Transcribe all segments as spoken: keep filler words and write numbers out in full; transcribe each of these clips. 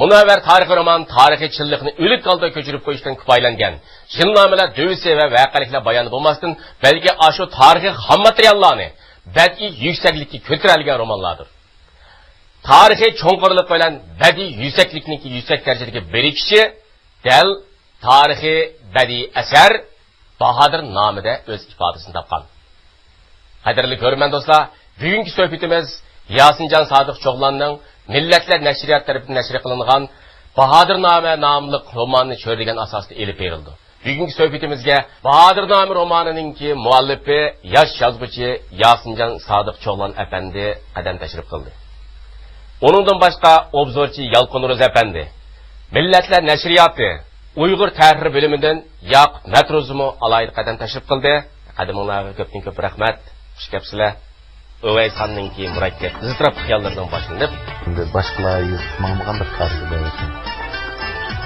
مۇنەۋۋەر تارىخىي رومان تارىخىي چىنلىقنى ئۆلۈك ھالدا كۆچۈرۈپ قويۇشتىن كۇپايىلەنگەن، جىننامىلەر دۆۋىسى ۋە ۋەقەلىكلەر بايانى بولماستىن، بەلكى ئاشۇ تارىخىي خام ماتېرىياللارنى بەدىئىي يۈكسەكلىككە كۆتۈرەلىگەن رومانلاردۇر. تارىخىي چوڭقۇرلۇق بىلەن بەدىئىي يۈكسەكلىكنىڭكى يۈكسەك دەرىجىدىكى بىرىكىشى دەل تارىخىي بەدىئىي ئەسەر باھادىر نامىدە ئۆز ئىپادىسىنى تاپقان. قەدىرلىك كۆرۈرمەن دوستلار، بۈگۈنكى سۆھبىتىمىز ياسىنجان سادىق چوغلاننىڭ مىللەتلەر نەشرىيات تەرىپىدىن نەشر قىلىنغان باھادىرنامە ناملىق روماننى چۆرىدىگەن ئاساستا ئېلىپ بېرىلىدۇ. بۈگۈنكى سۆھبىتىمىزگە باھادىرنامە رومانىنىڭكى مۇئەللىپى، ياش يازغۇچى ياسىنجان سادىق چوغلان ئەپەندى قەدەم تەشرىپ قىلدى. ئۇنىڭدىن باشقا، ئوبزورچى يالقۇن روزى ئەپەندى، مىللەتلەر نەشرىياتى ئۇيغۇر تەھرىر بۆلۈمىدىن ياقۇپ مەتروزىمۇ ئالاھىدە قەدەم تەشرىپ قىلدى. قەدىمىڭلارغا كۆپتىن كۆپ رەھمەت. خۇش كەپسىلەر. ئۆۋەيساننىڭكى مۇرەككەپ، ئىزتىراپلىق خىياللىرىدىن باشلىنىپ، ئەمدى باشقىلار يېزىپ ماڭمىغان بىر تارىخىي دەۋر.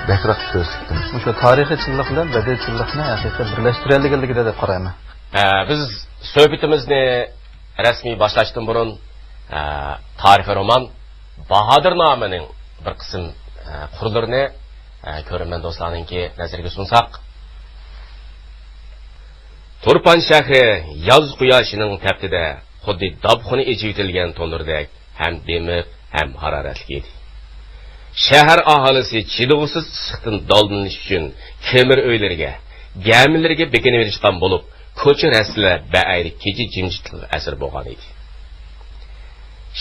بەكرەك كۆرسەتتىم. مۇشۇ تارىخىي چىنلىق بىلەن بەدىئىي چىنلىقنى ھەقىقەتەن بىرلەشتۈرەلىگەنلىكىدە دەپ قارايمەن. ئە، بىز سۆھبىتىمىزنى رەسمىي باشلاشتىن بۇرۇن، ئە، تارىخىي رومان باھادىرنامىنىڭ بىر قىسىم، ئە، قۇرلىرىنى، ئە، كۆرۈرمەن دوستلارنىڭكى نەزىرىگە سۇنساق. تۇرپان شەھىرى ياز قۇياشىنىڭ تەپتىدە خۇددى داپخۇنى ئېچىۋېتىلگەن تونۇردەك ھەم دىمىق، ھەم ھارارەتلىك ئىدى. شەھەر ئاھالىسى چىدىغۇسىز ئىسسىقتىن دالدىلىنىش ئۈچۈن كۆمۈر ئۆيلىرىگە، گەمىلىرىگە بېكىنىۋېلىشقان بولۇپ، كوچا رەستىلەر بەئەينى كېچە جىمجىتلىقىغا ئەسىر بولغان ئىدى.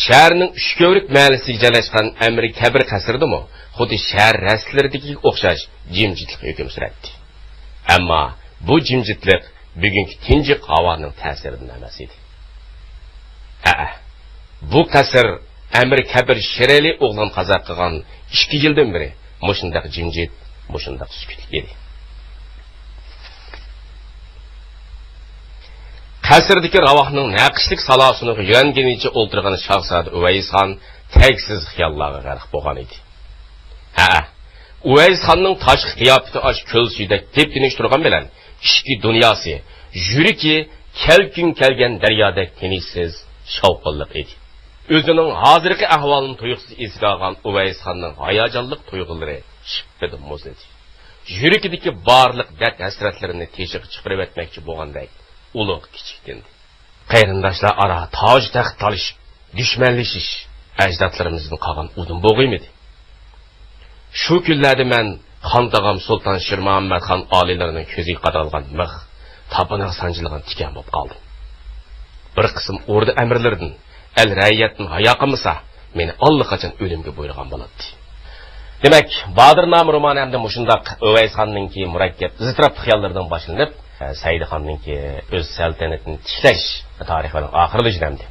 شەھەرنىڭ ئۈچ كۆۋرۈك مەھەللىسىگە جايلاشقان ئەمىر كەبىر قەسرىدىمۇ خۇددى شەھەر رەستىلىرىدىكىگە ئوخشاش جىمجىتلىق ھۆكۈم سۈرەتتى. ئەمما بۇ جىمجىتلىق بۈگۈنكى تىنچلىق ھاۋانىڭ تەسىرىدىن ئەمەس ئىدى. ھەئە، بۇ قەسىر ئەمىر كەبىر شېرئەلى ئوغلان قازا قىلغان ئىككى يىلدىن بېرى مۇشۇنداق جىمجىت، مۇشۇنداق سۈكۈتلۈك ئىدى. قەسىردىكى راۋاقنىڭ نەقىشلىك سالاسۇنىغا يۆلەنگىنىچە ئولتۇرغان شاھزادە ئۇۋەيسخان تەگسىز خىياللارغا غەرق بولغان ئىدى. ھەئە، ئۇۋەيسخاننىڭ تاشقى قىياپىتى ئاشۇ كۆل سۈيىدەك تېپتىنىش تۇرغان بىلەن، ئىچكى دۇنياسى، يۈرىكى كەلكۈن كەلگەن دەريادەك تىنچسىز، شاۋقۇنلۇق ئىدى. ئۆزىنىڭ ھازىرقى ئەھۋالىنى تۇيۇقسىز ئېسىگە ئالغان ئۇۋەيسخاننىڭ ھاياجانلىق تۇيغۇلىرى شىپپىدە مۇزلىدى. يۈرىكىدىكى بارلىق دەرد-ھەسرەتلىرىنى تېشىغا چىقىرىۋەتمەكچى بولغاندەك ئۇلۇغ كىچىكتىندى. قېرىنداشلار ئارا تاج-تەخت تالىشىپ، دۈشمەنلىشىش ئەجدادلىرىمىزدىن قالغان ئۇدۇم بوغىمىدى؟ شۇ كۈنلەردە مەن خان تاغام سۇلتان شىرمۇھەممەتخان ئالىيلىرىنىڭ كۆزىگە قادالغان مىخ، تاپىنىغا سانجىلغان تىكەن بولۇپ قالدىم. بىر قىسىم ئوردا ئەمىرلىرىدىن، ئەل رەئىيەتتىن ھايا قىلمىسا، مېنى ئاللىقاچان ئۆلۈمگە بۇيرۇغان بولاتتى. دېمەك، بادىرنامە رومانى ئەمدى مۇشۇنداق ئۆۋەيسخاننىڭكى مۇرەككەپ، ئىزتىراپلىق خىياللىرىدىن باشلىنىپ، سەئىدخاننىڭكى ئۆز سەلتەنىتىنى تىكلەش تارىخىنىڭ ئاخىرلىشىدۇ ئەمدى.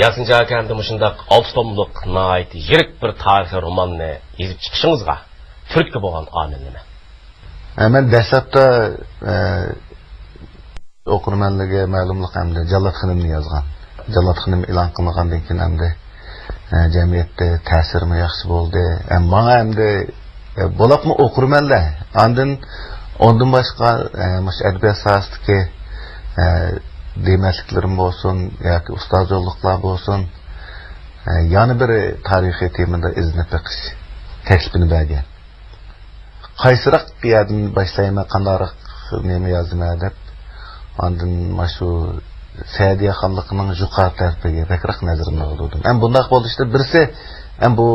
ياسىنجان ئاكا، ئەمدى مۇشۇنداق ئالتە توملۇق ناھايىتى يىرىك بىر تارىخىي روماننى يېزىپ چىقىشىڭىزغا تۈرتكە بولغان ئامىل نېمە؟ ئە، مەن دەسلەپتە، ئە، ئوقۇرمەنلەرگە مەلۇملۇق ئەمدى جاللات خېنىمنى يازغان. جاللات خېنىم ئېلان قىلىنغاندىن كېيىن ئەمدى، ئە، جەمئىيەتتە تەسىرىمۇ ياخشى بولدى. ئە، ماڭا ئەمدى، ئە، بولۇپمۇ ئوقۇرمەنلەر. ئاندىن ئۇندىن باشقا، ئە، مۇشۇ ئەدەبىيات ساھەسىدىكى، ئە، دېمەتلىكلىرىم بولسۇن ياكى ئۇستاز يوللۇقلار بولسۇن، ئە، يەنە بىر تارىخىي تېمىدا ئىزدىنىپ بېقىش تەكلىپىنى بەرگەن. قايسىراق يەردىن باشلايمەن، قانداقراق نېمە يازىمەن دەپ، ئاندىن مانا شۇ سەئىدىيە خانلىقىنىڭ يۇقىرى تەرىپىگە بەكرەك نەزىرىمنى ئاغدۇردۇم. ئەم بۇنداق بولۇشتا بىرسى، ئەم بۇ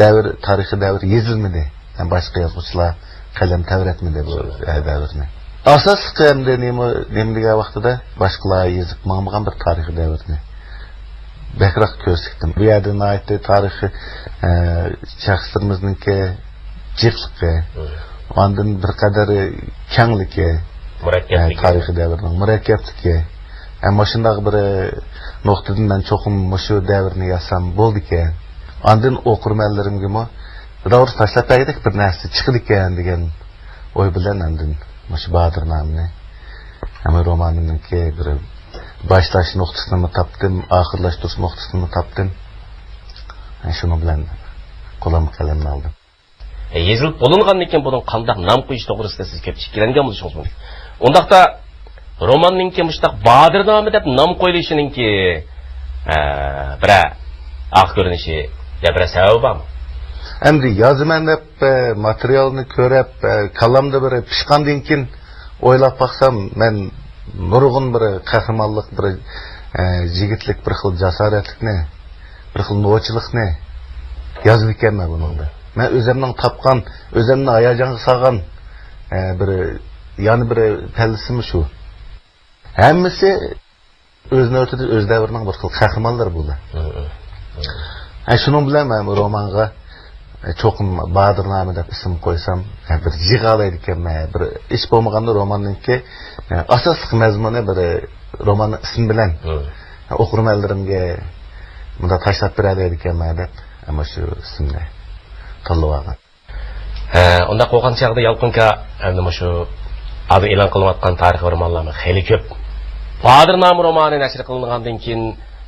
دەۋر، تارىخىي دەۋر يېزىلمىدى. ئەم باشقا يازغۇچىلار قەلەم تەۋرەتمىدى بۇ دەۋرنى. ئاساسلىقى ئەمدى نېمە، نېمە دېگەن ۋاقتىدا باشقىلار يېزىپ ماڭمىغان بىر تارىخىي دەۋرنى بەكرەك كۆرسەتتىم. بۇ يەردە ناھايىتى تارىخىي، ئە، شەخسلىرىمىزنىڭكى جىقلىقى، مم. ئاندىن بىر قەدەر كەڭلىكى، مۇرەككەپلىكى. ئە، تارىخىي دەۋرنىڭ مۇرەككەپلىكى. ئە، مۇشۇنداق بىر، ئە، نۇقتىدىن مەن چوقۇم مۇشۇ دەۋرنى يازسام بولىدىكەن. ئاندىن ئوقۇرمەنلىرىمگىمۇ بىراۋ تاشلاپ بەرگۈدەك بىر نەرسە چىقىدىكەن دېگەن ئوي بىلەن ئاندىن مۇشۇ بادىرنامىنى، ھەم رومانىمنىڭكى بىر باشلاش نۇقتىسىنىمۇ تاپتىم، ئاخىرلاشتۇرۇش نۇقتىسىنىمۇ تاپتىم. شۇنىڭ بىلەن قولۇمغا قەلەمنى ئالدىم. يېزىلىپ بولۇنغاندىن كېيىن بۇنىڭ قانداق نام قويۇش توغرىسىدا سىز كۆپ ئىككىلەنگەن بولۇشىڭىز مۇمكىن. ئۇنداقتا روماننىڭكى مۇشۇنداق بادىرنامە دەپ نام قويۇلۇشىنىڭكى، ئە، بىرەر ئارقا كۆرۈنۈشى يا بىرەر سەۋەبى بارمۇ؟ ئەمدى يازىمەن دەپ، ئە، ماتېرىيالنى كۆرۈپ، ئە، كاللامدا بىر پىشقاندىن كېيىن ئويلاپ باقسام، مەن نۇرغۇن بىر قەھرىمانلىق، بىر، ئە، يىگىتلىك، بىر خىل جاسارەتلىكنى، بىر خىل نوچىلىقنى يازىدىكەنمەن بۇنىڭدا. مەن ئۆزۈمنىڭ تاپقان، ئۆزۈمنى ھاياجانغا سالغان، ئە، بىر يەنە بىر پەللىسىمۇ شۇ. ھەممىسى ئۆز نۆۋىتىدە ئۆز دەۋرىنىڭ بىر خىل قەھرىمانلىرى بۇلار. ھە، شۇنىڭ بىلەن مەن بۇ رومانغا، ئە، چوقۇم باھادىرنامە دەپ ئىسىم قويسام، ئە، بىر يىغالايدىكەنمەن، بىر ئىش بولمىغاندا روماننىڭكى، ئە، ئاساسلىق مەزمۇنى بىر، ئە، روماننىڭ ئىسمى بىلەن، ئە، ئوقۇرمەنلىرىمگە مۇنداق تاشلاپ بېرەلەيدىكەنمەن دەپ، ئە، مانا شۇ ئىسىمنى تاللىۋالغان. ھە، ئۇنداق بولغان چاغدا يالقۇنكا ئەمدى مۇشۇ ھازىر ئېلان قىلىنىۋاتقان تارىخىي رومانلارمۇ خېلى كۆپ. باھادىرنامە رومانى نەشر قىلىنغاندىن كېيىن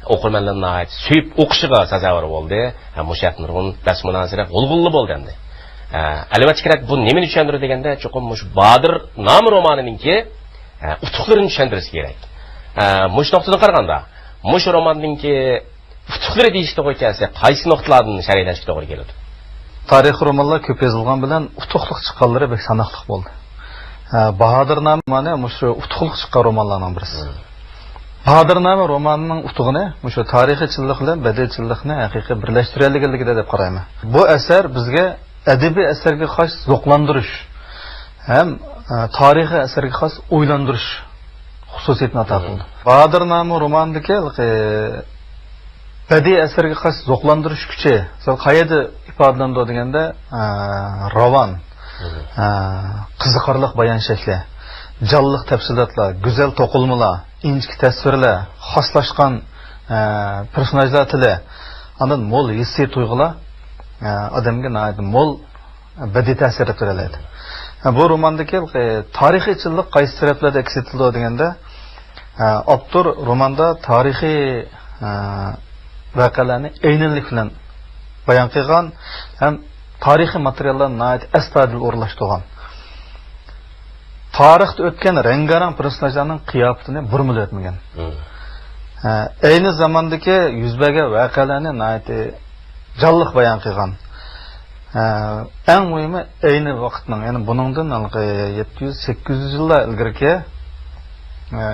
ئوقۇرمەنلەر ناھايىتى سۆيۈپ ئوقۇشىغا سازاۋەر بولدى. ھەم مۇشۇ ھەقتە نۇرغۇن بەس-مۇنازىرە، غۇلغۇلا بولدى ئەمدى. ھە، ئەلۋەتتە كېرەك، بۇ نېمىنى چۈشەندۈرىدۇ دېگەندە، چوقۇم مۇشۇ باھادىرنامە رومانىنىڭكى، ھە، ئۇتۇقلىرىنى چۈشەندۈرۈش كېرەك. ھە، مۇشۇ نۇقتىدىن قارىغاندا، مۇشۇ روماننىڭكى ئۇتۇقلىرى دېيىشكە توغرا كەلسە، قايسى نۇقتىلاردىن شەرھلەشكە توغرا كېلىدۇ؟ تارىخىي رومانلار كۆپ يېزىلغان بىلەن ئۇتۇقلۇق چىققانلىرى بەك ساناقلىق بولدى. ھە، باھادىرنامە رومانى مۇشۇ ئۇتۇقلۇق چىققان رومانلارنىڭ بىرسى. باھادىرنامە رومانىنىڭ ئۇتۇقىنى مۇشۇ تارىخىي چىنلىق بىلەن بەدىئىي چىنلىقنى ھەقىقىي بىرلەشتۈرەلىگەنلىكىدە دەپ قارايمەن. بۇ ئەسەر بىزگە ئەدەبىي ئەسەرگە خاس زوقلاندۇرۇش ھەم، ئە، تارىخىي ئەسەرگە خاس ئويلاندۇرۇش خۇسۇسىيىتىنى ئاتا قىلىدۇ. باھادىرنامە رومانىدىكى ھېلىقى بەدىئىي ئەسەرگە خاس زوقلاندۇرۇش كۈچى، مىسال، قەيەردە ئىپادىلىنىدۇ دېگەندە، ئە، راۋان، ئە، قىزىقارلىق بايان شەكلى، جانلىق تەپسىلاتلار، گۈزەل توقۇلمىلار، ئىنچىكە تەسۋىرلەر، خاسلاشقان، ئە، پېرسوناژلار تىلى، ئاندىن مول ھېسسىي تۇيغۇلار، ئە، ئادەمگە ناھايىتى مول بەدىئىي تەسىر بېرەلەيدۇ. بۇ روماندىكى، ئە، تارىخىي چىنلىق قايسى تەرەپلەردە ئەكس ئېتىلىدۇ دېگەندە، ئە، ئاپتور روماندا تارىخىي، ئە، ۋەقەلەرنى ئەينەنلىك بىلەن بايان قىلغان ھەم تارىخىي ماتېرىياللارنى ناھايىتى ئەستايىدىل ئورۇنلاشتۇرغان. تارىختا ئۆتكەن رەڭگارەڭ پېرسوناژلارنىڭ قىياپىتىنى بۇرمىلىۋەتمىگەن. ھە، ئەينى زاماندىكى يۈز بەرگەن ۋەقەلەرنى ناھايىتى جانلىق بايان قىلغان. ھە، ئەڭ مۇھىمى ئەينى ۋاقىتنىڭ، يەنى بۇنىڭدىن ھېلىقى يەتتە يۈز، سەككىز يۈز يىللار ئىلگىرىكى، ھە،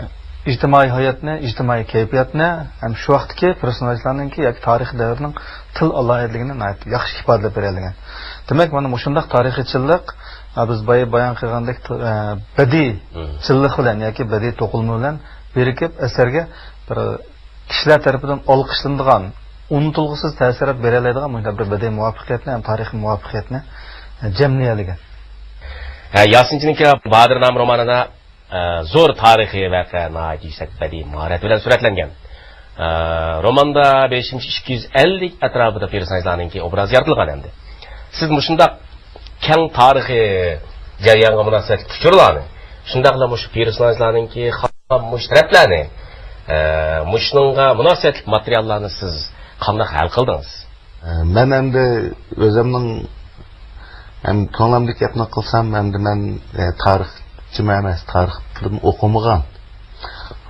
ئىجتىمائىي ھاياتنى، ئىجتىمائىي كەيپىياتنى ھەم شۇ ۋاقىتتىكى پېرسوناژلارنىڭكى ياكى تارىخىي دەۋرنىڭ تىل ئالاھىدىلىكىنى ناھايىتى ياخشى ئىپادىلەپ بېرەلىگەن. دېمەك، مانا مۇشۇنداق تارىخىي چىنلىق، ھە، بىز بايا بايان قىلغاندەك، ھە، بەدىئىي چىنلىق بىلەن ياكى بەدىئىي توقۇلما بىلەن بىرىكىپ، ئەسەرگە بىر كىشىلەر تەرىپىدىن ئالقىشلىنىدىغان، ئۇنتۇلغۇسىز تەسىرات بېرەلەيدىغان مۇنداق بىر بەدىئىي مۇۋەپپەقىيەتنى ھەم تارىخىي مۇۋەپپەقىيەتنى، ئە، جەملىيەلىگەن. ھە، ياسىنچىنىڭكى باھادىرنامە رومانىدا، ئە، زور تارىخىي ۋەقە ناھايىتى يۈكسەك بەدىئىي ماھارەت بىلەن سۈرەتلەنگەن. ئە، روماندا بېشىمچە ئىككى يۈز ئەللىك ئەتراپىدا پېرسوناژلارنىڭكى ئوبرازى يارىتىلغان ئەمدى. سىز مۇشۇنداق كەڭ تارىخىي جەريانغا مۇناسىۋەتلىك ئۇچۇرلارنى، شۇنداقلا مۇشۇ پېرسوناژلارنىڭكى خام مۇشۇ تەرەپلەرنى، ئە، مۇشۇنىڭغا مۇناسىۋەتلىك ماتېرىياللارنى سىز قانداق ھەل قىلدىڭىز؟ ئە، مەن ئەمدى ئۆزۈمنىڭ ھەم كۆڭلۈمدىكى گەپنى قىلسام، ئەمدى مەن، ئە، تارىخچىمۇ ئەمەس، تارىختىن ئوقۇمىغان.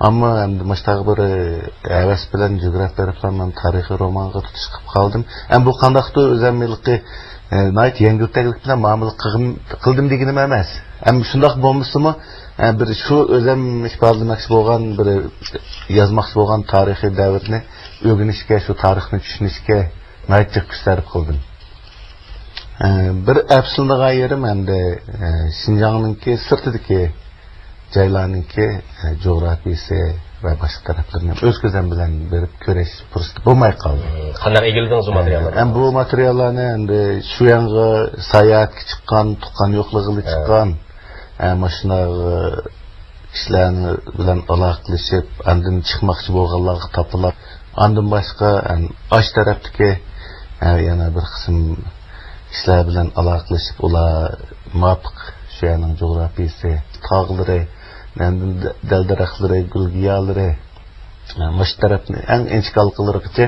ئەمما ئەمدى مۇشتاق بىر، ئە، ھەۋەس بىلەن جۇغراپىيە تەرەپلەرنى مەن تارىخىي رومانغا تۇتۇش قىلىپ قالدىم. ئەمما بۇ قانداقتۇر ئۆزۈم ھېلىقى، ئە، ناھايىتى يەڭگىلتەكلىك بىلەن مۇئامىلە قىلغىن-، قىلدىم دېگىنىم ئەمەس. ئەمما شۇنداق بولمىسىمۇ، ئە، بىر شۇ ئۆزۈم ئىپادىلىمەكچى بولغان، بىر يازماقچى بولغان تارىخىي دەۋرنى ئۆگىنىشكە، شۇ تارىخنى چۈشىنىشكە ناھايىتى جىق كۈچ سەرپ قىلدىم. ئە، بىر ئەپسۇسلىنىدىغان يېرىم ئەمدى، ئە، شىنجاڭنىڭكى سىرتىدىكى جايلارنىڭكى، ئە، جۇغراپىيىسى ۋە باشقا تەرەپلىرىنى ئۆز كۆزۈم بىلەن بېرىپ كۆرۈش پۇرسىتى بولماي قالدى. مم، قانداق ئىگىلىدىڭىز بۇ ماتېرىياللارنى؟ ئە، ئەم، بۇ ماتېرىياللارنى ئەمدى شۇ ياڭغا ساياھەتكە چىققان، تۇغقان يوقلىغىلى چىققان، ئە، ماشىنا، ئە، كىشىلەر بىلەن ئالاقىلىشىپ، ئاندىن چىقماقچى بولغانلارغا تاپىلاپ، ئاندىن باشقا، ئەم، ئاش تەرەپتىكى، ئە، يەنە بىر قىسىم كىشىلەر بىلەن ئالاقىلىشىپ، ئۇلار مۇۋاپىق شۇ يەرنىڭ جۇغراپىيىسى، تاغلىرى، ئاندىن دەل-دەرەخلىرى، گۈل-گىياھلىرى، مۇشۇ تەرەپنى ئەڭ ئىنچىكە ھالقىلىرىغىچە،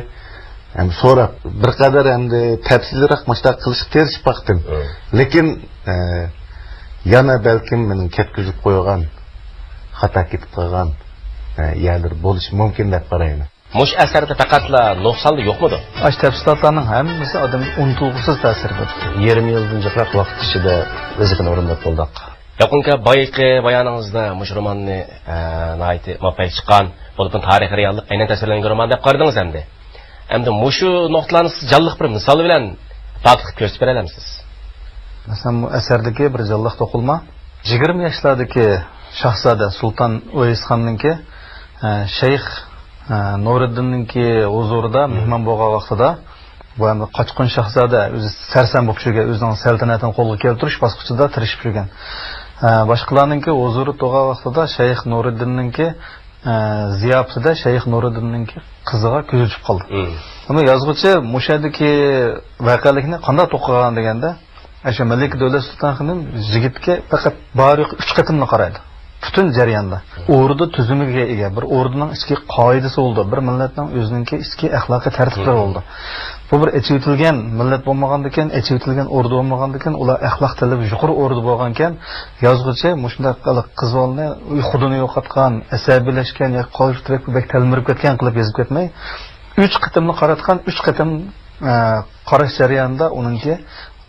ئەم، سوراپ، بىر قەدەر ئەمدى تەپسىلىيرەك مۇشۇنداق قىلىشقا تىرىشىپ باقتىم. مم. لېكىن، ئە، يەنە بەلكىم مېنىڭ كەتكۈزۈپ قويغان، خاتا كېتىپ قالغان، ئە، يەرلىرى بولۇشى مۇمكىن دەپ قارايمەن. مۇشۇ ئەسەردە پەقەتلا نۇقسانلا يوقمىدۇ؟ ئاشۇ تەپسىلاتلارنىڭ ھەممىسى ئادەمگە ئۇنتۇلغۇسىز تەسىر بېرىدۇ. يېرىم يىلدىن جىقراق ۋاقىت ئىچىدە ۋەزىپىنى ئورۇنداپ بولدۇق. ياقۇنكى بايىقى بايانىڭىزدا مۇشۇ روماننى، ئە، ناھايىتى مۇۋەپپەق چىققان، بولۇپمۇ تارىخىي رېئاللىق ئەينەن تەسۋىرلەنگەن رومان دەپ قارىدىڭىز ئەمدى. ئەمدى مۇشۇ نۇقتىلارنى سىز جانلىق بىر مىسال بىلەن پاكىتلىق كۆرسىتىپ بېرەلەمسىز؟ مەسىلەن، بۇ ئەسەردىكى بىر جانلىق توقۇلما. يىگىرمە ياشلاردىكى شاھزادە سۇلتان ئۇۋەيسخاننىڭكى، ئە، شەيخ، ئە، نۇرىدىننىڭكى ھۇزۇرىدا مېھمان بولغان ۋاقتىدا، بۇ ئەمدى قاچقۇن شاھزادە، ئۆزى سەرسان بولۇپ يۈرگەن، ئۆزىنىڭ سەلتەنىتىنى قولغا كەلتۈرۈش باسقۇچىدا تىرىشىپ يۈرگەن. ئە، باشقىلارنىڭكى ھۇزۇرىدا تۇرغان ۋاقتىدا شەيخ نۇرىدىننىڭكى، ئە، زىياپىتىدە شەيخ نۇرىدىننىڭكى قىزىغا كۆزى چۈشۈپ قالدى. ئەمما يازغۇچى مۇشۇ يەردىكى ۋەقەلىكنى قانداق توقۇغان دېگەندە، ئاشۇ مەلىكە دۆلەت سۇلتان خېنىم يىگىتكە پەقەت بار يوق ئۈچ قېتىملا قارايدۇ. پۈتۈن جەرياندا. ئوردا تۈزۈمىگە ئىگە، بىر ئوردىنىڭ ئىچكى قائىدىسى بولىدۇ. بىر مىللەتنىڭ ئۆزىنىڭكى ئىچكى ئەخلاقىي تەرتىپلىرى بولىدۇ. بۇ بىر ئېچىۋېتىلگەن مىللەت بولمىغاندىكىن، ئېچىۋېتىلگەن ئوردا بولمىغاندىكىن، ئۇلار ئەخلاق تەلىپى يۇقىرى ئوردا بولغانكەن، يازغۇچى مۇشۇنداق قىز بالىنى خۇدىنى يوقاتقان، ئەسەبىيلەشكەن ياكى قالپا تىرەك بەك تەلمۈرۈپ كەتكەن قىلىپ يېزىپ كەتمەي، ئۈچ قېتىملا قاراتقان، ئۈچ قېتىم، ئە، قاراش جەريانىدا ئۇنىڭكى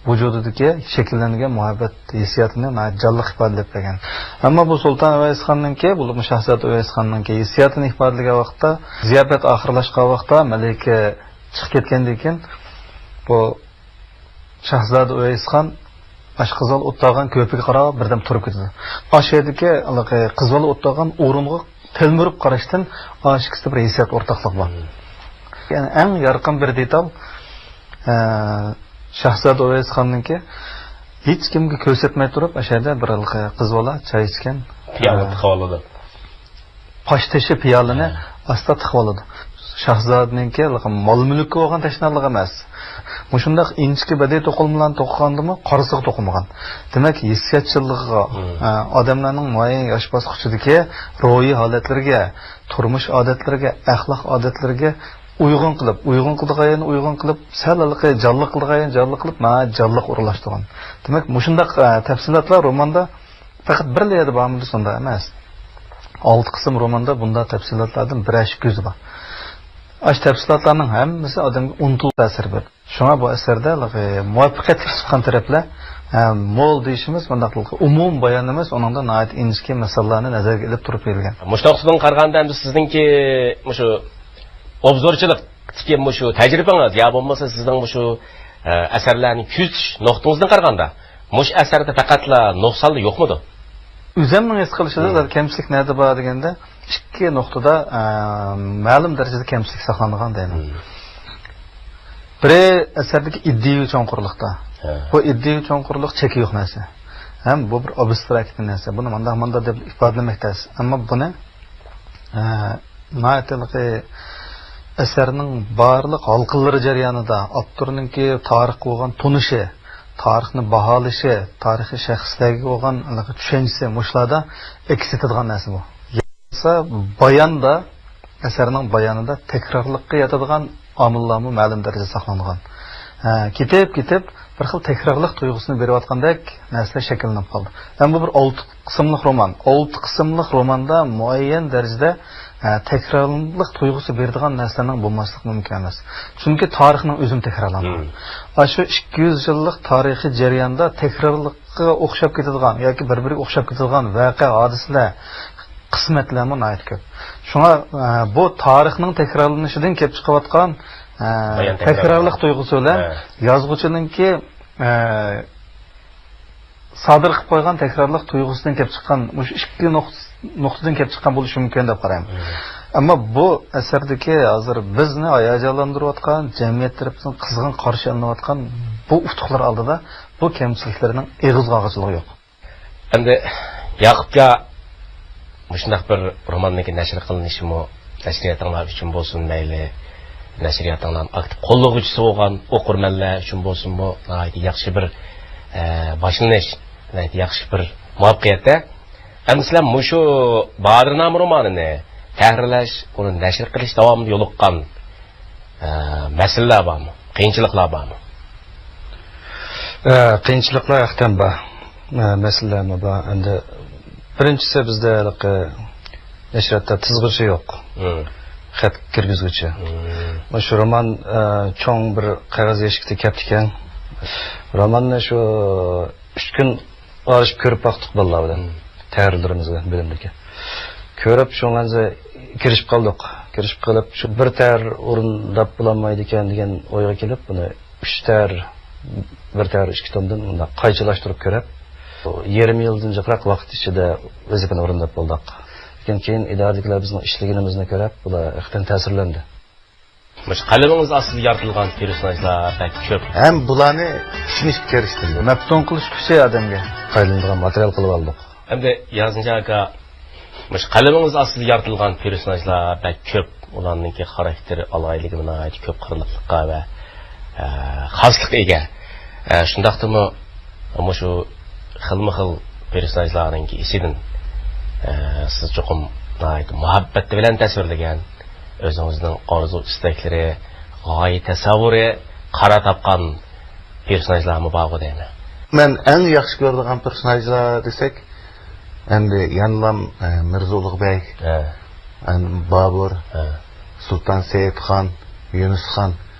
ۋۇجۇدىدىكى شەكىللەنگەن مۇھەببەت ھېسسىياتىنى ناھايىتى جانلىق ئىپادىلەپ بەرگەن. ئەمما بۇ سۇلتان ئۇۋەيسخاننىڭكى، بولۇپمۇ شاھزادە ئۇۋەيسخاننىڭكى ھېسسىياتىنى ئىپادىلىگەن ۋاقىتتا، زىياپەت ئاخىرلاشقان ۋاقىتتا مەلىكە چىقىپ كەتكەندىن كېيىن، بۇ شاھزادە ئۇۋەيسخان ئاشۇ قىز بالا ئولتۇرغان كۆرپىگە قاراپ بىردەم تۇرۇپ كېتىدۇ. ئاشۇ يەردىكى ھېلىقى قىز بالا ئولتۇرغان ئورۇنغا تەلمۈرۈپ قاراشتىن ئاشۇ ئىككىسىدە بىر ھېسسىيات ئورتاقلىق بار. يەنى ئەڭ يارقىن بىر دېتال، ئە، شاھزادە ئۇۋەيسخاننىڭكى ھېچكىمگە كۆرسەتمەي تۇرۇپ، ئاشۇ يەردە بىر ھېلىقى قىز بالا چاي ئىچكەن. پىيالە تىقىۋالىدۇ. پاش تېشى پىيالىنى ئاستا تىقىۋالىدۇ. شاھزادىنىڭكى مال-مۈلۈككە بولغان تەشنالىق ئەمەس. مۇشۇنداق ئىنچىكە بەدىئىي توقۇلمىلارنى توقۇغاندىمۇ قارىسىغا توقۇمىغان. دېمەك، ھېسسىياتچىللىقىغا، ئە، ئادەملەرنىڭ مۇئەييەن ياش باسقۇچىدىكى روھىي ھالەتلىرىگە، تۇرمۇش ئادەتلىرىگە، ئەخلاق ئادەتلىرىگە ئۇيغۇن قىلىپ، ئۇيغۇن قىلىدىغان يەرنى ئۇيغۇن قىلىپ، سەل ھېلىقى جانلىق قىلىدىغان يەرنى جانلىق قىلىپ، ناھايىتى جانلىق ئورۇنلاشتۇرغان. دېمەك، مۇشۇنداق، ئە، تەپسىلاتلار روماندا پەقەت بىرلا يەردە بارمىدى، شۇنداق ئەمەس. ئالتە قىسىم روماندا بۇنداق تەپسىلاتلاردىن بىرەر ئىككى يۈزى بار. ئاشۇ تەپسىلاتلارنىڭ ھەممىسى ئادەمگە ئۇنتۇلۇش تەسىرى بېرىدۇ. شۇڭا بۇ ئەسەردە مۇۋەپپەقىيەتلىك چىققان تەرەپلەر، ھە، مول دېيىشىمىز، مۇنداق ئومۇمىي بايانىمىز ئۇنىڭدا ناھايىتى ئىنچىكە مەسىلىلەرنى نەزەرگە ئېلىپ تۇرۇپ بېرىلگەن. مۇشۇ نۇقتىدىن قارىغاندا، ئەمدى سىزنىڭكى مۇشۇ ئوبزورچىلىق تىكى مۇشۇ تەجرىبىڭىز يا بولمىسا سىزنىڭ مۇشۇ، ئە، ئەسەرلەرنى كۆزىتىش نۇقتىڭىزدىن قارىغاندا، مۇشۇ ئەسەردە پەقەتلا نۇقسانلا يوقمۇ؟ ئۆزۈمنىڭ ھېس قىلىشىدا زادى كەمچىلىك نەدە بار دېگەندە، ئىككى نۇقتىدا، ئە، مەلۇم دەرىجىدە كەمچىلىك ساقلانغان دەيمەن. بىرى ئەسەردىكى ئىدىيەۋى چوڭقۇرلۇقتا. بۇ ئىدىيەۋى چوڭقۇرلۇق چېكى يوق نەرسە. ھەم بۇ بىر ئابستراكت نەرسە. بۇنى مانداق، مانداق دەپ ئىپادىلىمەك تەس. ئەمما بۇنى، ئە، ناھايىتى ئەسەرنىڭ بارلىق ھالقىلىرى جەريانىدا ئاپتورنىڭكى تارىخقا بولغان تونۇشى، تارىخنى باھالىشى، تارىخىي شەخسلەرگە بولغان چۈشەنچىسى مۇشۇلاردا ئەكس ئېتىدىغان نەرسە بۇ. يا بولمىسا باياندا، ئەسەرنىڭ بايانىدا تەكرارلىققا ياتىدىغان ئامىللارمۇ مەلۇم دەرىجىدە ساقلانغان. ھە، كېتىپ، كېتىپ، بىر خىل تەكرارلىق تۇيغۇسىنى بېرىۋاتقاندەك نەرسىلەر شەكىللىنىپ قالدى. ئەمما بۇ بىر ئالتە قىسىملىق رومان. ئالتە قىسىملىق روماندا مۇئەييەن دەرىجىدە، ھە، تەكرارلىق تۇيغۇسى بېرىدىغان نەرسىلەرنىڭ بولماسلىقى مۇمكىن ئەمەس. چۈنكى تارىخنىڭ ئۆزىمۇ تەكرارلانغان. ئاشۇ ئىككى يۈز يىللىق تارىخىي جەرياندا تەكرارلىققا ئوخشاپ كېتىدىغان ياكى بىر-بىرىگە ئوخشاپ كېتىدىغان ۋەقە، ھادىسىلەر، قىسمەتلەرمۇ ناھايىتى كۆپ. شۇڭا، ئە، بۇ تارىخنىڭ تەكرارلىنىشىدىن كېلىپ چىقىۋاتقان، ئە، تەكرارلىق تۇيغۇسى بىلەن يازغۇچىنىڭكى، ئە، سادىر قىلىپ قويغان تەكرارلىق تۇيغۇسىدىن كېلىپ چىققان، مۇشۇ ئىككى نۇقت-، نۇقتىدىن كېلىپ چىققان بولۇشى مۇمكىن دەپ قارايمەن. ئەمما بۇ ئەسەردىكى ھازىر بىزنى ھاياجانلاندۇرۇۋاتقان، جەمئىيەت تەرىپىدىن قىزغىن قارشى ئېلىنىۋاتقان بۇ ئۇتۇقلار ئالدىدا بۇ كەمچىلىكلەرنىڭ ئېغىز قاغىچىلىقى يوق. ئەمدى ياقۇپجان، مۇشۇنداق بىر روماننىڭكى نەشر قىلىنىشىمۇ نەشرىياتىڭلار ئۈچۈن بولسۇن مەيلى، نەشرىياتىڭلارنىڭ ئاكتىپ قوللىغۇچىسى بولغان ئوقۇرمەنلەر ئۈچۈن بولسۇنمۇ ناھايىتى ياخشى بىر، ئە، باشلىنىش، ناھايىتى ياخشى بىر مۇۋەپپەقىيەت-تە. ئەمدى سىلەر مۇشۇ بادىرنامە رومانىنى تەھرىرلەش، ئۇنى نەشر قىلىش داۋامىدا يولۇققان ئە، مەسىلىلەر بارمۇ؟ قىيىنچىلىقلار بارمۇ؟ ئە، قىيىنچىلىقلار ھەقتىن بار. ئە، مەسىلىلەرمۇ بار. ئەمدى بىرىنچىسى، بىزدە ھېلىقى نەشرىياتتا تىزغۇچى يوق. خەت كىرگۈزگۈچى. مم. مۇشۇ رومان، ئە، چوڭ بىر قەغەز يەشىكتە كەپتىكەن. روماننى شۇ ئۈچ كۈن ئارىلىشىپ كۆرۈپ باقتۇق بالىلار بىلەن. مم. تەھرىرلىرىمىز بىلەن بىلىمدىكى. كۆرۈپ، شۇنىڭ بىلەن كىرىشىپ قالدۇق. كىرىشىپ قېلىپ، شۇ بىر تەھرىر ئورۇنداپ بولالمايدىكەن دېگەن ئويغا كېلىپ، بۇنى ئۈچ تەر، بىر تەر ئىككى تومدىن مۇنداق قايچىلاشتۇرۇپ كۆرۈپ، يېرىم يىلدىن جىقراق ۋاقىت ئىچىدە ۋەزىپىنى ئورۇنداپ بولدۇق. لېكىن كېيىن ئىدارىدىكىلەر بىزنىڭ ئىشلىگىنىمىزنى كۆرۈپ، بۇلار ھەقىقەتەن تەسىرلەندى. مۇشۇ قەلىمىڭىز ئاستىدا يارىتىلغان پېرسوناژلار بەك كۆپ. ھەم بۇلارنى چۈشىنىشكە تىرىشتىم. مەپتۇن قىلىش كۈچى ئادەمگە. پايدىلىنىدىغان ماتېرىيال قىلىۋالدۇق. ئەمدى ياسىنجان ئاكا، مۇشۇ قەلىمىڭىز ئاستىدا يارىتىلغان پېرسوناژلار بەك كۆپ. ئۇلارنىڭكى خاراكتېر ئالاھىدىلىكى ناھايىتى كۆپ قىرلىقلىققا ۋە، ئە، خاسلىققا ئىگە. ئە، شۇنداقتىمۇ مۇشۇ خىلمۇ خىل پېرسوناژلارنىڭكى ئىچىدىن، ئە، سىز چوقۇم ناھايىتى مۇھەببەت بىلەن تەسۋىرلىگەن، ئۆزىڭىزنىڭ ئارزۇ ئىستەكلىرى، غايە تەسەۋۋۇرى قارا تاپقان پېرسوناژلارمۇ بارغۇ دەيمەن. مەن ئەڭ ياخشى كۆرىدىغان پېرسوناژلار دېسەك، ئەمدى يەنىلام، ئە، مىرزا ئۇلۇغبەگ، ھە. ئەم، بابۇر، ھە. سۇلتان سەئىدخان، يۇنۇسخان.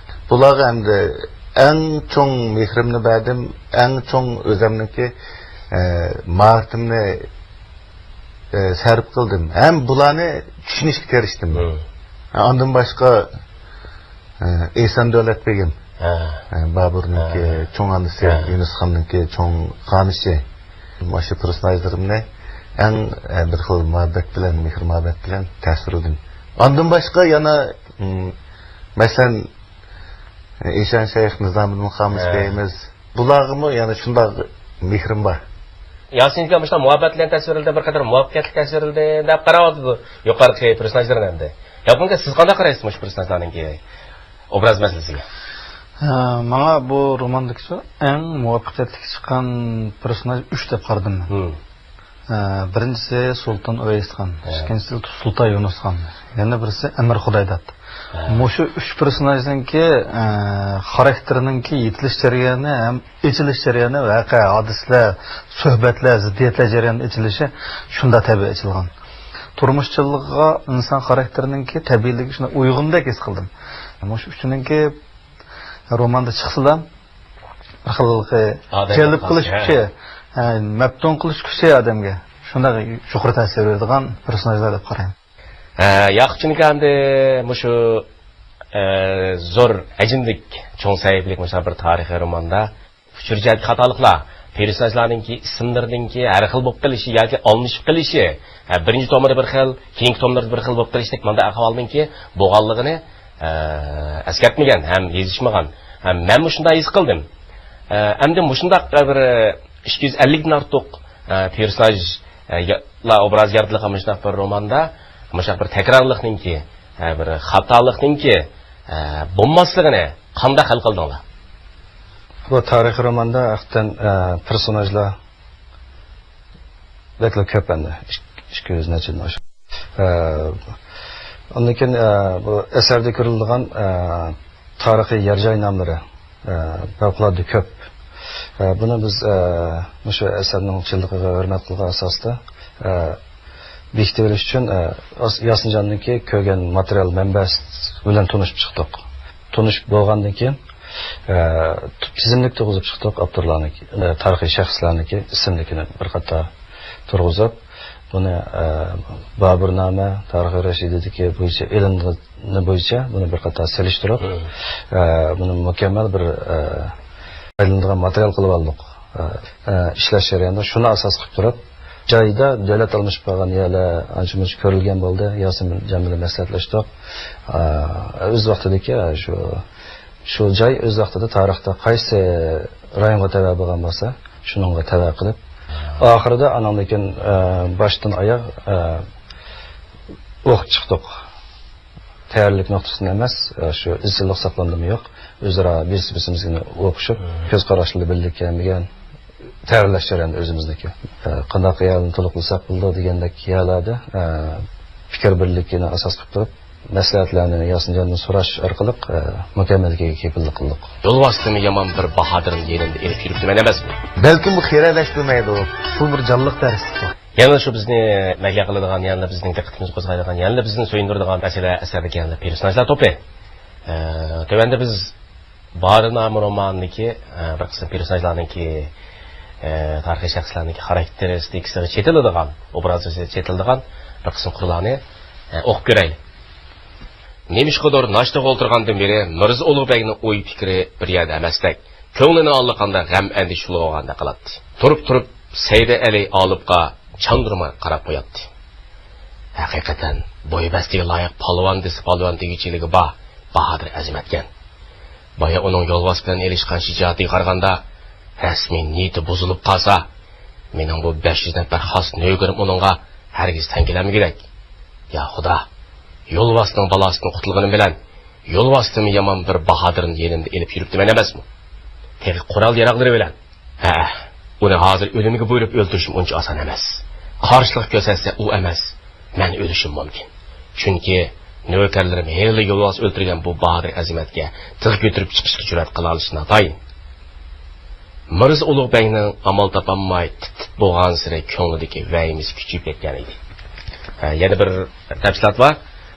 بۇلارغا ئەمدى ئەڭ چوڭ مېھرىمنى بەردىم، ئەڭ چوڭ ئۆزەمنىڭكى، ئە، ماھارىتىمنى، ئە، سەرپ قىلدىم. ھەم بۇلارنى چۈشىنىشكە تىرىشتىم. مم. ئاندىن باشقا، ئە، ئېھسان دۆلەت بېگىم. ھە. ئە، بابۇرنىڭكى ھە. چوڭ ئانىسى، ھە. يۇنۇسخاننىڭكى چوڭ خانىشى. مۇشۇ پېرسوناژلىرىمنى ئەڭ، ئە، بىر خىل مۇھەببەت بىلەن، مېھىر-مۇھەببەت بىلەن تەسۋىرلىدىم. ئاندىن باشقا يەنە، م، مەسىلەن، ئە، ئىشان شەيخ نىزامىدىن خامۇش ھە. بەيمىز. بۇلارغىمۇ يەنە شۇنداق مېھرىم بار. ياسىن ئاكا مۇشۇنداق مۇھەببەت بىلەن تەسۋىرلىدى، بىر قەدەر مۇۋەپپەقىيەتلىك تەسۋىرلىدى دەپ قاراۋاتىدۇ يۇقىرىقى پېرسوناژلىرىنى ئەمدى. ياپونكا، سىز قانداق قارايسىز مۇشۇ پېرسوناژلارنىڭكى ئوبراز مەسىلىسىگە؟ ھە، ماڭا بۇ روماندىكى شۇ ئەڭ مۇۋەپپەقىيەتلىك چىققان پېرسوناژ ئۈچ دەپ قارىدىم مەن. ھىم. ھە، بىرىنچىسى سۇلتان ئۇۋەيسخان، ھە. ئىككىنچىسى سۇلتان يۇنۇسخان، يەنە بىرسى ئەمىر خۇدايداد. ھە. مۇشۇ ئۈچ پېرسوناژنىڭكى، ئە، خاراكتېرىنىڭكى يېتىلىش جەريانى ھەم ئېچىلىش جەريانى، ۋەقە، ھادىسىلەر، سۆھبەتلەر، زىددىيەتلەر جەريانىدا ئېچىلىشى شۇنداق تەبىئىي ئېچىلغان. تۇرمۇشچىللىقىغا ئىنسان خاراكتېرىنىڭكى تەبىئىيلىكى شۇنداق ئۇيغۇندەك ھېس قىلدىم. مۇشۇ ئۈچىنىڭكى روماندا چىقسىلا، بىر خىل جەلپ قىلىش كۈچى، ھە، مەپتۇن قىلىش كۈچى ئادەمگە شۇنداق يۇقىرى تەسىر بېرىدىغان پېرسوناژلار دەپ قارايمەن. ھە، ياقۇپجان ئاكا ئەمدى مۇشۇ، ئە، زور ھەجىملىك، چوڭ سەھىپىلىك مۇشۇنداق بىر تارىخىي روماندا ئۇچۇر جەھەتتىكى خاتالىقلار، پېرسوناژلارنىڭكى ئىسىملىرىنىڭكى ھەر خىل بولۇپ قېلىشى ياكى ئالمىشىپ قېلىشى، ھە، بىرىنچى تومىدا بىر خىل، كېيىنكى توملىرىدا بىر خىل بولۇپ قېلىشتەك مۇنداق ئەھۋالنىڭكى بولغانلىقىنى، ئە، ئەسكەرتمىگەن ھەم يېزىشمىغان. ھەم مەنمۇ شۇنداق ھېس قىلدىم. ئە، ئەمدى مۇشۇنداق بىر ئىككى يۈز ئەللىكتىن ئارتۇق، ئە، پېرسوناژ، ئە، يا-، لا ئوبراز يارىتىلغان مۇشۇنداق بىر روماندا مۇشۇنداق بىر تەكرارلىقنىڭكى، ئە، بىر خاتالىقنىڭكى، ئە، بولماسلىقىنى قانداق ھەل قىلدىڭلار؟ بۇ تارىخىي روماندا ھەقىقەتەن، ئە، پېرسوناژلار بەكلا كۆپ ئەمدى. ئىك-، ئىككى يۈز نەچچىدىن ئاشۇ. ئە، ئاندىن كېيىن، ئە، بۇ ئەسەردە كۆرۈلىدىغان، ئە، تارىخىي يەر جاي ناملىرى، ئە، پەۋقۇلئاددە كۆپ. ئە، بۇنى بىز، ئە، مۇشۇ ئەسەرنىڭ چىنلىقىغا ھۆرمەت قىلغان ئاساستا، ئە، بېكىتىۋېلىش ئۈچۈن، ئە، ئاس-، ياسىنجاننىڭكى كۆرگەن ماتېرىيال مەنبەسى بىلەن تونۇشۇپ چىقتۇق. تونۇشۇپ بولغاندىن كېيىن، ئە، تىزىملىك تۇرغۇزۇپ چىقتۇق، ئاپتورلارنىڭكى، ئە، تارىخىي شەخسلەرنىڭكى ئىسىملىكىنى بىر قاتار تۇرغۇزۇپ، بۇنى، ئە، بابۇرنامە، تارىخى رەشىدىدىكى بويىچە ئېلىنغىنى بويىچە بۇنى بىر قاتار سېلىشتۇرۇپ، مم. ئە، بۇنى مۇكەممەل بىر، ئە، ئايلىنىدىغان ماتېرىيال قىلىپ ئالدۇق. ئە، ئە، ئىشلەش جەريانىدا شۇنى ئاساس قىلىپ تۇرۇپ، جايدا دۆلەت ئالمىشىپ قالغان يەرلەر ئانچە-مۇنچە كۆرۈلگەن بولدى. ياسىن جان بىلەن مەسلىھەتلەشتۇق. ئە، ئۆز ۋاقتىدىكى شۇ شۇ جاي ئۆز ۋاقتىدا تارىختا قايسى رايونغا تەۋە بولغان بولسا، شۇنىڭغا تەۋە قىلىپ، ئاخىرىدا ئاناندىن كېيىن، ئە، باشتىن ئاياغ، ئە، ئوقۇپ چىقتۇق. تەييارلىق نۇقتىسىدىن ئەمەس، ئە، شۇ ئىزچىللىق ساقلاندىمۇ يوق، ئۆزئارا بىرسى بىرسىمىزگە ئوقۇشۇپ، كۆز قاراشلىرى بىللە كەلمىگەن، تەييارلاش جەريانى ئۆزىمىزنىڭكى. ئە، قانداق يەرلەرنى تولۇقلىساق بولىدۇ دېگەندەك يەرلەردە، ئە، پىكىر بىرلىكىنى ئاساس قىلىپ تۇرۇپ، مەسلىھەتلەرنى ياسىنجاندىن سوراش ئارقىلىق، ئە، مۇكەممەللىكىگە كېپىللىك قىلدۇق. يول ۋاسىتىمۇ يامان بىر باھادىرنى يېنىمدا ئېلىپ يۈرۈپتىمەن ئەمەسمۇ؟ بەلكىم بۇ خىرەلەشتۈرمەيدۇ. بۇ بىر جانلىق دەرس. يەنىلا شۇ بىزنى مەھلىيا قىلىدىغان، يەنىلا بىزنىڭ دىققىتىمىزنى قوزغايدىغان، يەنىلا بىزنى سۆيۈندۈرىدىغان مەسىلە ئەسەردىكى يەنىلا پېرسوناژلار توپى. ئە، تۆۋەندە بىز باھادىر نامى رومانىدىكى، ئە، بىر قىسىم پېرسوناژلارنىڭكى، ئە، تارىخىي شەخسلەرنىڭكى خاراكتېرىستىكىسىغا چېتىلىدىغان، ئوبرازىغا چېتىلىدىغان بىر قىسىم قۇرلارنى، ئە، ئوقۇپ كۆرەيلى. نېمىشقىدۇر ناشتىغا ئولتۇرغاندىن بېرى مىرزا ئۇلۇغ بەگنىڭ ئوي پىكرى بىر يەردە ئەمەستەك، كۆڭلىنى ئاللىقانداق غەم ئەندىشە چۇلغىغاندەك قىلاتتى. تۇرۇپ تۇرۇپ سەيدە ئەلى ئالىپقا چاندۇرماي قاراپ قوياتتى. ھەقىقەتەن بوي بەستىگە لايىق پالۋان دېسە پالۋان دېگۈچىلىكى بار، باھادىر ئەزىمەتكەن. بايا ئۇنىڭ يولۋاس بىلەن ئېلىشقان شىجائىتىگە قارىغاندا، رەسمىي نىيىتى بۇزۇلۇپ قالسا، مېنىڭ بۇ بەش يۈز نەپەر خاس نۆكىرىم ئۇنىڭغا ھەرگىز تەڭ كېلەلمىگۈدەك. يا خۇدا، يولۋاسنىڭ بالاسىدىن قۇتۇلغىنىم بىلەن يولۋاستىنمۇ يامان بىر باھادىرنى يېنىمدا ئېلىپ يۈرۈپتىمەن ئەمەسمۇ؟ تېخى قورال-ياراغلىرى بىلەن. ھە، ئۇنى ھازىر ئۆلۈمگە بۇيرۇپ ئۆلتۈرۈشمۇ ئۇنچە ئاسان ئەمەس. قارشىلىق كۆرسەتسە ئۇ ئەمەس، مەن ئۆلۈشۈم مۇمكىن. چۈنكى نۆكەرلىرىم ھېلىلا يولۋاس ئۆلتۈرگەن بۇ باھادىر ئەزىمەتكە تىغ كۆتۈرۈپ چىقىشقا جۈرئەت قىلالىشى ناتايىن. مىرزا ئۇلۇغ بەگنىڭ ئامال تاپالماي تىت-تىت بولغانسېرى كۆڭلىدىكى ۋەھىمىسى كۈچىيىپ كەتكەن ئىدى. ھە، يەنە بىر تەپسىلات بار.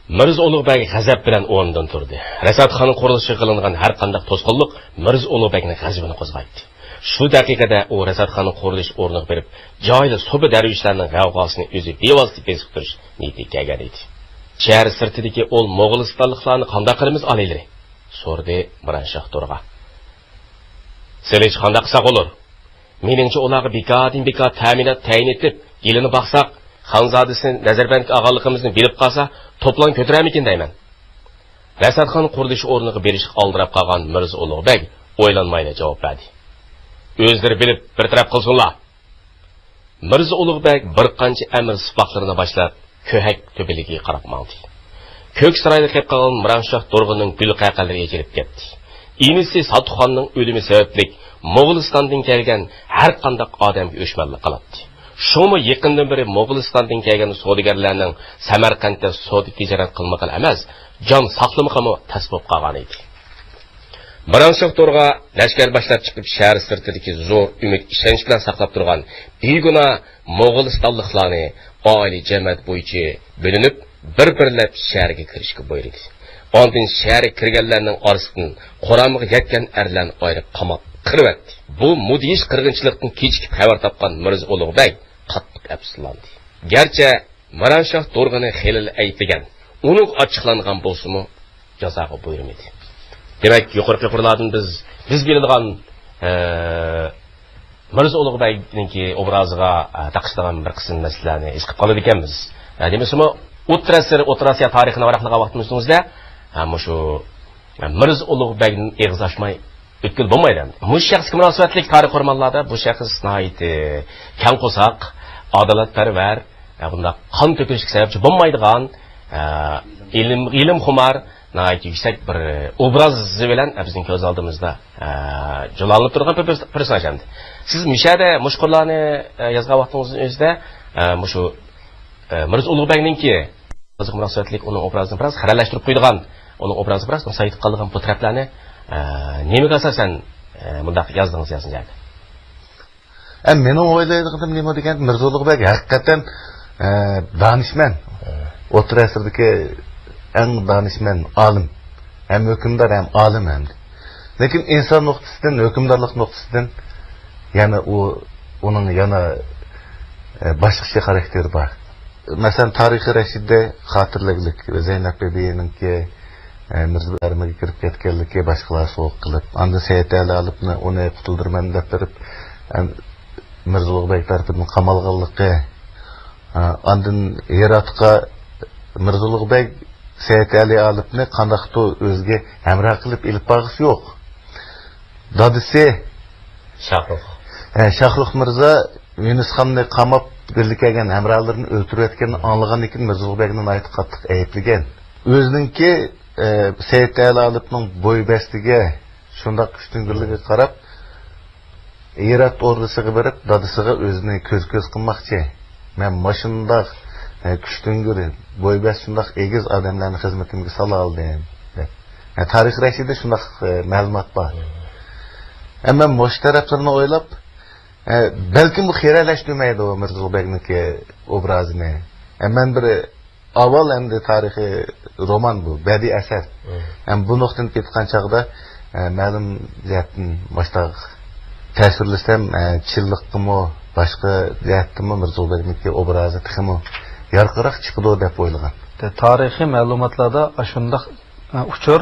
مىرزا ئۇلۇغ بەگ غەزەپ بىلەن ئورنىدىن تۇردى. رەسەتخانا قۇرۇلۇشىغا قىلىنغان ھەر قانداق توسقۇنلۇق مىرزا ئۇلۇغ بەگنىڭ غەزىپىنى قوزغايتتى. شۇ دەقىقىدە ئۇ رەسەتخانا قۇرۇلۇش ئورنىغا بېرىپ، جايىدا سوپى دەرۋىشلەرنىڭ غەۋغاسىنى ئۆزى بىۋاسىتە بېسىقتۇرۇش نىيىتىگە كەلگەن ئىدى. شەھەر سىرتىدىكى ئول موغۇلىستانلىقلارنى قانداق قىلىمىز، ئالىيلىرى؟ سورىدى مىرانشاھ تورغا. سىلىچ قانداق قىلساق بولۇر؟ مېنىڭچە، ئۇلارغا بىكاردىن بىكار تەمىنات تەيىن ئېتىپ، يىلىنى باقساق، خانزادىسى نەزەربەندكە ئالغانلىقىمىزنى بىلىپ قالسا، توپلام كۆتۈرەرمىكىن دەيمەن. رەسەتخانا قۇرۇلۇش ئورنىغا بېرىشقا ئالدىراپ قالغان مىرزا ئۇلۇغ بەگ ئويلانمايلا جاۋاب بەردى. ئۆزلىرى بىلىپ بىر تەرەپ قىلسۇنلار. مىرزا ئۇلۇغ بەگ بىر قانچە ئەمىر سىپاھلىرىنى باشلاپ، كۆھەك تۆپىلىكىگە قاراپ ماڭدى. كۆك سارايدا قېلىپ قالغان مىرانشاھ تورغىنىڭ گۈل قەقەلىرى ئېچىلىپ كەتتى. ئىنىسى ساتۇخاننىڭ ئۆلۈمى سەۋەبلىك موغۇلىستاندىن كەلگەن ھەر قانداق ئادەمگە ئۆچمەنلىك قىلاتتى. شۇڭىمۇ يېقىندىن بېرى موغۇلىستاندىن كەلگەن سودىگەرلەرنىڭ سەمەرقەنتتە سودا تىجارەت قىلمىقىلا ئەمەس، جان ساقلىمىقىمۇ تەس بولۇپ قالغان ئىدى. مىرانشاھ تورغا لەشكەر باشلاپ چىقىپ، شەھەر سىرتىدىكى زور ئۈمىد ئىشەنچ بىلەن ساقلاپ تۇرغان بىگۇناھ موغۇلىستانلىقلارنى ئائىلە جەمەت بويىچە بۆلۈنۈپ، بىر-بىرلەپ شەھەرگە كىرىشكە بۇيرۇدى. ئاندىن شەھەرگە كىرگەنلەرنىڭ ئارىسىدىن قۇرامىغا يەتكەن ئەرلەرنى ئايرىپ قاماپ قىرىۋەتتى. بۇ مۇدھىش قىرغىنچىلىقتىن كېچىكىپ خەۋەر تاپقان مىرزا ئۇلۇغ بەگ قاتتىق ئەپسۇسلاندى. گەرچە مىرانشاھ تورغىنى خېلىلا ئەيىبلىگەن، ئۇنىڭغا ئاچچىقلانغان بولسىمۇ، جازاغا بۇيرۇمىدى. دېمەك، يۇقىرىقى قۇرلاردىن بىز، بىز بىلىدىغان، ئە، مىرزا ئۇلۇغ بەگنىڭكى ئوبرازىغا، ئە، تاقىشىدىغان بىر قىسىم مەسىلىلەرنى ھېس قىلىپ قالىدىكەنمىز. ئە، دېمىسىمۇ، ئوتتۇرا ئەسىر، ئوتتۇرا ئاسىيا تارىخىنى ۋاراقلىغان ۋاقتىمىزنىڭ ئۆزىدە، ئە، مۇشۇ، ئە، مىرزا ئۇلۇغ بەگدىن ئېغىز ئاچماي ئۆتكىلى بولمايدۇ ئەمدى. مۇشۇ شەخسكە مۇناسىۋەتلىك تارىخىي ئورمانلاردا بۇ شەخس ناھايىتى كەڭ قورساق، ئادالەتپەرۋەر، ئە، بۇنداق قان تۆكۈلۈشكە سەۋەبچى بولمايدىغان، ئە، ئىلىم، ئىلىمخۇمار، ناھايىتى يۈكسەك بىر ئوبرازى بىلەن، ئە، بىزنىڭ كۆز ئالدىمىزدا، ئە، جۇلالىنىپ تۇرغان بىر پېرس-، پېرسوناژ ئەمدى. سىز مۇشۇ يەردە مۇشۇ قۇرلارنى، ئە، يازغان ۋاقتىڭىزنىڭ ئۆزىدە، ئە، مۇشۇ، ئە، مىرزا ئۇلۇغ بەگنىڭكى ئوبرازىغا مۇناسىۋەتلىك ئۇنىڭ ئوبرازىنى بىراز خىرەللەشتۈرۈپ قويىدىغان، ئۇنىڭ ئوبرازىغا بىراز نۇقسان يېتىپ قالىدىغان بۇ تەرەپلەرنى، ئە، نېمىگە ئاساسەن، ئە، مۇنداق يازدىڭىز، يازغان يەردە؟ ئە، مېنىڭ ئويلايدىغىنىم نېمە دېگەندە، مىرزا ئۇلۇغ بەگ ھەقىقەتەن، ئە، دانىشمەن. ھە. ئوتتۇرا ئەسىردىكى ئەڭ دانىشمەن ئالىم. ھەم ھۆكۈمدار، ھەم ئالىم ھەم. لېكىن ئىنسان نۇقتىسىدىن، ھۆكۈمدارلىق نۇقتىسىدىن يەنە ئۇ، ئۇنىڭ يەنە، ئە، باشقىچە خاراكتېرى بار. مەسىلەن، تارىخى رەشىدە خاتىرىلىگۈلۈك زەينەپ بىبىنىڭكى، ئە، مىرزا ئەرمىگە كىرىپ كەتكەنلىكى، باشقىلار سوۋغا قىلىپ، ئاندىن سەئىد ئەلى ئالىپنى ئۇنى قۇتۇلدۇرىمەن دەپ بېرىپ، ئە، مىرزا ئۇلۇغ بەگ تەرىپىدىن قامالغانلىقى، ئە، ئاندىن ھىراتقا مىرزا ئۇلۇغ بەگ سەئىد ئەلى ئالىپنى قانداقتۇر ئۆزىگە ھەمراھ قىلىپ ئېلىپ بارغۇسى يوق. دادىسى شاھرۇخ. ھە، شاھرۇخ مىرزا يۈنۈسخاننى قاماپ، بىللە كەلگەن ھەمراھلىرىنى ئۆلتۈرۈۋەتكەننى ئاڭلىغاندىن كېيىن، مىرزا ئۇلۇغ بەگنى ناھايىتى قاتتىق ئەيىبلىگەن. ئۆزىنىڭكى، ئە، سەئىد ئەلى ئالىپنىڭ بوي بەستىگە، شۇنداق كۈچتۈڭگۈرلۈكىگە قاراپ، ھىرات ئوردىسىغا بېرىپ، دادىسىغا ئۆزىنى كۆز-كۆز قىلماقچى. مەن ماشۇنداق، ئە، كۈچتۈڭگۈر، بوي بەست شۇنداق ئېگىز ئادەملەرنى خىزمىتىمگە سالالىدىم، دەپ. ھە، تارىخ رەشىدە شۇنداق، ئە، مەلۇمات بار. ھە، مەن مۇشۇ تەرەپلىرىنى ئويلاپ، ئە، بەلكىم بۇ خىرەلەشتۈرمەيدۇ مىرزا ئۇلۇغبەگنىڭكى ئوبرازىنى. ئە، مەن بىر ئاۋۋال ئەمدى تارىخىي رومان بۇ، بەدىئىي ئەسەر. مم. ھەم بۇ نۇقتىدىن كېتىدىغان چاغدا، ئە، مەلۇم جەھەتتىن باشتا تەسىرلىسەم، ئە، چىنلىققىمۇ، باشقا جەھەتتىنمۇ مىرزا ئۇلۇغبەگنىڭكى ئوبرازى تېخىمۇ يارقىراق چىقىدۇ دەپ ئويلىغان. تارىخىي مەلۇماتلاردا ئاشۇنداق، ئە، ئۇچۇر،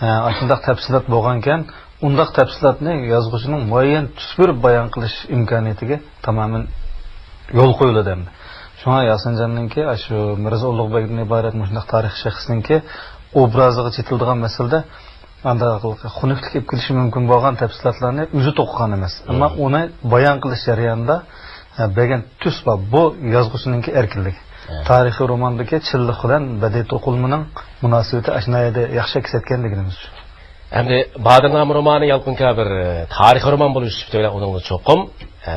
ئە، ئاشۇنداق تەپسىلات بولغانكەن، ئۇنداق تەپسىلاتنى يازغۇچىنىڭ مۇئەييەن تۈس بېرىپ بايان قىلىش ئىمكانىيىتىگە تامامەن يول قويۇلىدۇ ئەمدى. شۇڭا ياسىنجاننىڭكى، ئاشۇ مىرزا ئۇلۇغبەگدىن ئىبارەت مۇشۇنداق تارىخىي شەخسنىڭكى ئوبرازىغا چېتىلىدىغان مەسىلىدە ئانداق خۇنۈكلۈك ئېلىپ كېلىشى مۇمكىن بولغان تەپسىلاتلارنى ئۆزى توقۇغان ئەمەس. ئەمما مم. ئۇنى بايان قىلىش جەريانىدا، ئە، بەرگەن تۈس بار. بۇ يازغۇچىنىڭكى ئەركىنلىكى. ھە. تارىخىي روماندىكى چىنلىق بىلەن بەدىئىي توقۇلمىنىڭ مۇناسىۋىتى ئاشۇ ناھىيەدە ياخشى ئەكس ئەتكەن دېگىنىمىز ئۈچۈن. ئەمدى باھادىرنامە رومانى يالقۇنكا بىر، ئە، تارىخىي رومان بولۇش سۈپىتى بىلەن ئۇنىڭغا چوقۇم، ئە،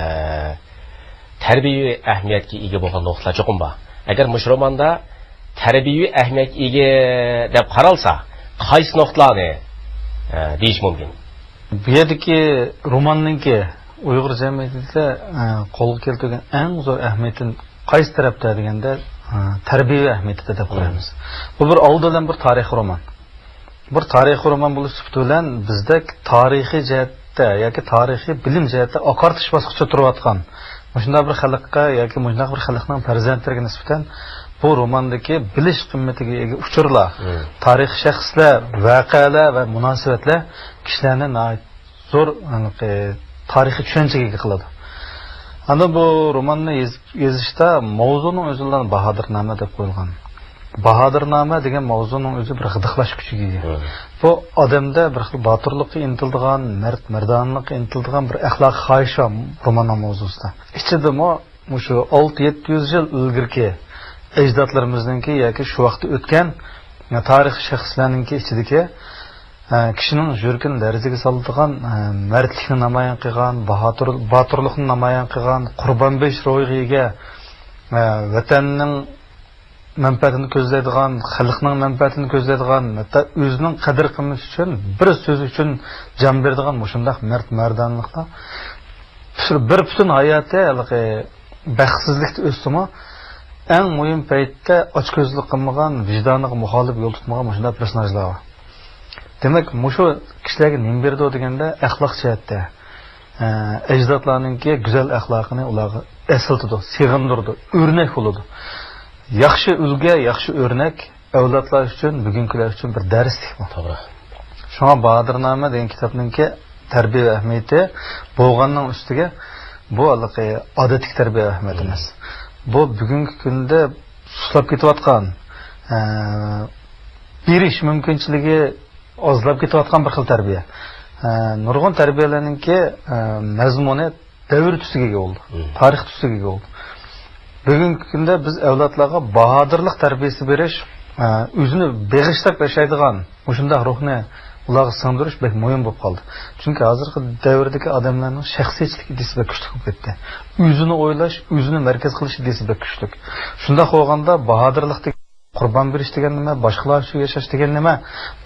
تەربىيەۋى ئەھمىيەتكە ئىگە بولغان نۇقتىلار چوقۇم بار. ئەگەر مۇشۇ روماندا تەربىيەۋى ئەھمىيەتكە ئىگە دەپ قارالسا، قايسى نۇقتىلارنى، ئە، دېيىش مۇمكىن؟ بۇ يەردىكى روماننىڭكى ئۇيغۇر جەمئىيىتىدە، ئە، قولغا كەلتۈرگەن ئەڭ زور ئەھمىيىتى قايسى تەرەپتە دېگەندە، ئە، تەربىيەۋى ئەھمىيىتىدە دەپ قارايمىز. بۇ بىر ئالدى بىلەن بىر تارىخىي رومان. بىر تارىخىي رومان بولۇش سۈپىتى بىلەن بىزدەك تارىخىي جەھەتتە ياكى تارىخىي بىلىم جەھەتتە ئاقارتىش باسقۇچىدا تۇرۇۋاتقان مۇشۇنداق بىر خەلققە ياكى مۇشۇنداق بىر خەلقنىڭ پەرزەنتلىرىگە نىسبەتەن بۇ روماندىكى بىلىش قىممىتىگە ئىگە ئۇچۇرلار، مم. تارىخىي شەخسلەر، ۋەقەلەر ۋە مۇناسىۋەتلەر كىشىلەرنى ناھايىتى زور، ھېلىقى، تارىخىي چۈشەنچىگە ئىگە قىلىدۇ. ئاندىن بۇ روماننى يېزىپ، يېزىشتا ماۋزۇنىڭ ئۆزىلا باھادىرنامە دەپ قويۇلغان. باھادىرنامە دېگەن ماۋزۇنىڭ ئۆزى بىر غىدىقلاش كۈچىگە ئىگە. مم. بۇ ئادەمدە بىر خىل باتۇرلۇققا ئىنتىلىدىغان، مەرد مەردانىلىققا ئىنتىلىدىغان بىر ئەخلاقىي خاھىش بار روماننىڭ ماۋزۇسىدا. ئىچىدىمۇ مۇشۇ ئالتە يەتتە يۈز يىل ئىلگىرىكى ئەجدادلىرىمىزنىڭكى ياكى شۇ ۋاقىتتا ئۆتكەن تارىخىي شەخسلەرنىڭكى ئىچىدىكى، ئە، كىشىنىڭ يۈرىكىنى لەرزىگە سالىدىغان، ئە، مەردلىكنى نامايان قىلغان، باتۇر-، باتۇرلۇقنى نامايان قىلغان، قۇربان بېرىش روھىغا ئىگە، ئە، ۋەتەننىڭ مەنپەئەتىنى كۆزلەيدىغان، خەلقنىڭ مەنپەئەتىنى كۆزلەيدىغان، ھەتتا ئۆزىنىڭ قەدىر-قىممىتى ئۈچۈن، بىر سۆزى ئۈچۈن جان بېرىدىغان مۇشۇنداق مەرد-مەردانىلىقلار بىر پۈتۈن ھاياتى ھېلىقى بەختسىزلىكتە ئۆتسىمۇ، ئەڭ مۇھىم پەيتتە ئاچكۆزلۈك قىلمىغان، ۋىجدانىغا مۇخالىپ يول تۇتمىغان مۇشۇنداق پېرسوناژلار بار. دېمەك، مۇشۇ كىشىلەرگە نېمە بېرىدۇ دېگەندە، ئەخلاق جەھەتتە، ئە، ئەجدادلارنىڭكى گۈزەل ئەخلاقىنى ئۇلارغا ئەسلىتىدۇ، سېغىندۇرىدۇ، ئۆرنەك بولىدۇ. ياخشى ئۈلگە، ياخشى ئۆرنەك ئەۋلادلار ئۈچۈن، بۈگۈنكىلەر ئۈچۈن بىر دەرسلىك بۇ. توغرا. شۇڭا باھادىرنامە دېگەن كىتابنىڭكى تەربىيە ئەھمىيىتى بولغاننىڭ ئۈستىگە، بۇ ھېلىقى ئادەتتىكى تەربىيە ئەھمىيىتى مم. ئەمەس. بۇ بۈگۈنكى كۈندە سۇسلاپ كېتىۋاتقان، ئە، بېرىش مۇمكىنچىلىكى ئازلاپ كېتىۋاتقان بىر خىل تەربىيە. ئە، نۇرغۇن تەربىيەلەرنىڭكى، ئە، مەزمۇنى دەۋر تۈسىگە ئىگە بولدى، مم. تارىخ تۈسىگە ئىگە بولدى. بۈگۈنكى كۈندە بىز ئەۋلادلارغا باھادىرلىق تەربىيەسى بېرىش، ئە، ئۆزىنى بېغىشلاپ ياشايدىغان مۇشۇنداق روھنى ئۇلارغا سىڭدۈرۈش بەك مۇھىم بولۇپ قالدى. چۈنكى ھازىرقى دەۋردىكى ئادەملەرنىڭ شەخسىيەتچىلىك ئىدىيىسى بەك كۈچلۈك بولۇپ كەتتى. ئۆزىنى ئويلاش، ئۆزىنى مەركەز قىلىش ئىدىيىسى بەك كۈچلۈك. شۇنداق بولغاندا باھادىرلىق دېگەن، قۇربان بېرىش دېگەن نېمە، باشقىلار ئۈچۈن ياشاش دېگەن نېمە،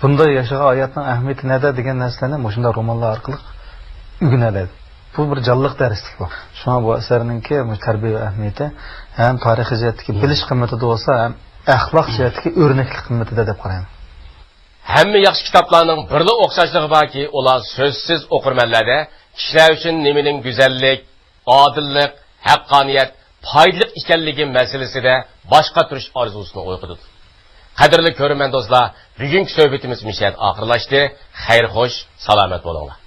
بۇنداق ياشىغان ھاياتنىڭ ئەھمىيىتى نەدە دېگەن نەرسىلەرنى مۇشۇنداق رومانلار ئارقىلىق ئۆگىنەلەيدۇ. بۇ بىر جانلىق دەرسلىك بۇ. شۇڭا بۇ ئەسەرنىڭكى مۇشۇ تەربىيە ئەھمىيىتى ھەم تارىخىي جەھەتتىكى مم. بىلىش قىممىتىدە بولسا، ھەم ئەخلاق جەھەتتىكى ئۆرنەكلىك قىممىتىدە دەپ قارايمەن. ھەممە ياخشى كىتابلارنىڭ بىرلا ئوخشاشلىقى باركى، ئۇلار سۆزسىز ئوقۇرمەنلەردە كىشىلەر ئۈچۈن نېمىنىڭ گۈزەللىك، ئادىللىق، ھەققانىيەت، پايدىلىق ئىكەنلىكى مەسىلىسىدە باش قاتۇرۇش ئارزۇسىنى ئويغىتىدۇ. قەدىرلىك كۆرۈرمەن دوستلار، بۈگۈنكى سۆھبىتىمىز مۇشۇ يەردە ئاخىرلاشتى. خەير خوش، سالامەت بولۇڭلار.